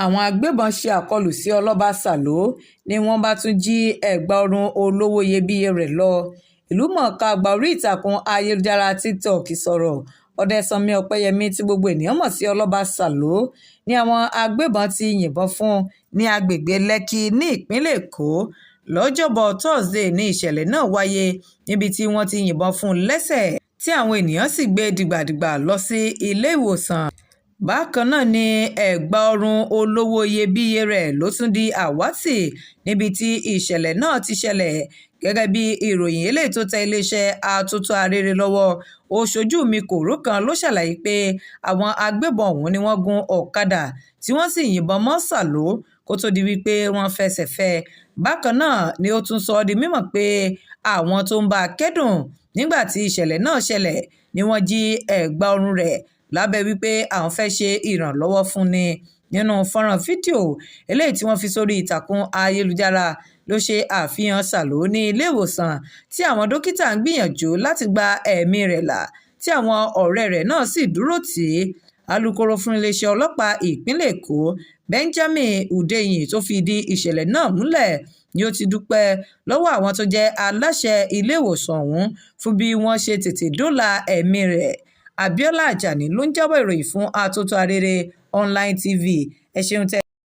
Àwọn agbébọn ṣe àkọlù sí Ọlọ́ba Sàló ni wọ́n bá tún jí ẹgbà ọrùn olówó iyebíye rẹ̀ lọ. Ìlúmọ̀-ọ́n-kà orí ìtàkùn ayélujára TikTok sọ̀rọ̀. Ọ̀dẹ́sanmi Ọ̀pẹyẹmí, tí gbogbo èèyàn mọ̀ sí Ọlọ́ba Sàló, ni àwọn agbébọn ti yìnbọn fún ní agbègbè Lẹ́kì ní ìpínlẹ̀ Èkó. Lọ́jọ́bọ́ tọ́sídẹ̀ẹ́ ní ìṣẹ̀lẹ̀ náà wáyé, níbi tí wọ́n ti yìnbọn fún un lẹ́sẹ̀, tí àwọn èèyàn sì gbé e dìgbàdìgbà lọ sí ilé ìwòsàn. Bákan náà ni ẹgbà ọrùn olówó iyebíye rẹ̀ ló tún di àwátì níbi tí ìṣẹ̀lẹ̀ náà ti ṣẹlẹ̀. Gẹ́gẹ́ bí ìròyìn eléyìí tó tẹ iléeṣẹ́ Atótó Arére lọ́wọ́, ó ṣojú mi kòró kan ló ṣàlàyé pé àwọn agbébọn ọ̀hún ni wọ́n gun ọ̀kadà tí wọ́n sì yìnbọn mọ́ Sàló kó tóó di wípé wọ́n fẹsẹ̀ fẹ́ ẹ. Bákan náà ni ó tún sọ ọ́ di mímọ̀ pé àwọn tó ń bá a kẹ́dùn nígbà tí ìṣẹ̀lẹ̀ náà ṣẹlẹ̀ ni wọ́n jí ẹgbà ọrùn rẹ̀ lábẹ́ wípé àwọn fẹ́ ṣe ìrànlọ́wọ́ fún ni. Nínú fọ́nrán fídíò eléyìí tí wọ́n fi sórí ìtàkùn ayélujára ló ṣe àfihàn Sàló ní ilé ìwòsàn tí àwọn dókítà ń gbìyànjú láti gba ẹ̀mí rẹ̀ là, tí àwọn ọ̀rẹ́ rẹ̀ náà sì dúró tì í. Alūkkóró fún iléeṣẹ́ ọlọ́pàá ìpínlẹ̀ Èkó, Benjamin Hundeyin, tó fìdí ìṣẹ̀lẹ̀ náà múlẹ̀ ni ó ti dúpẹ́ lọ́wọ́ àwọn tó jẹ́ aláṣẹ iléèwòsàn ọ̀hún fún bí wọ́n ṣe tètè dóòlà ẹ̀mí rẹ̀. Abiola Ajani ló ń jábọ̀ ìròyìn fún Atótó Arére Online TV. Ẹ ṣeun tẹ́.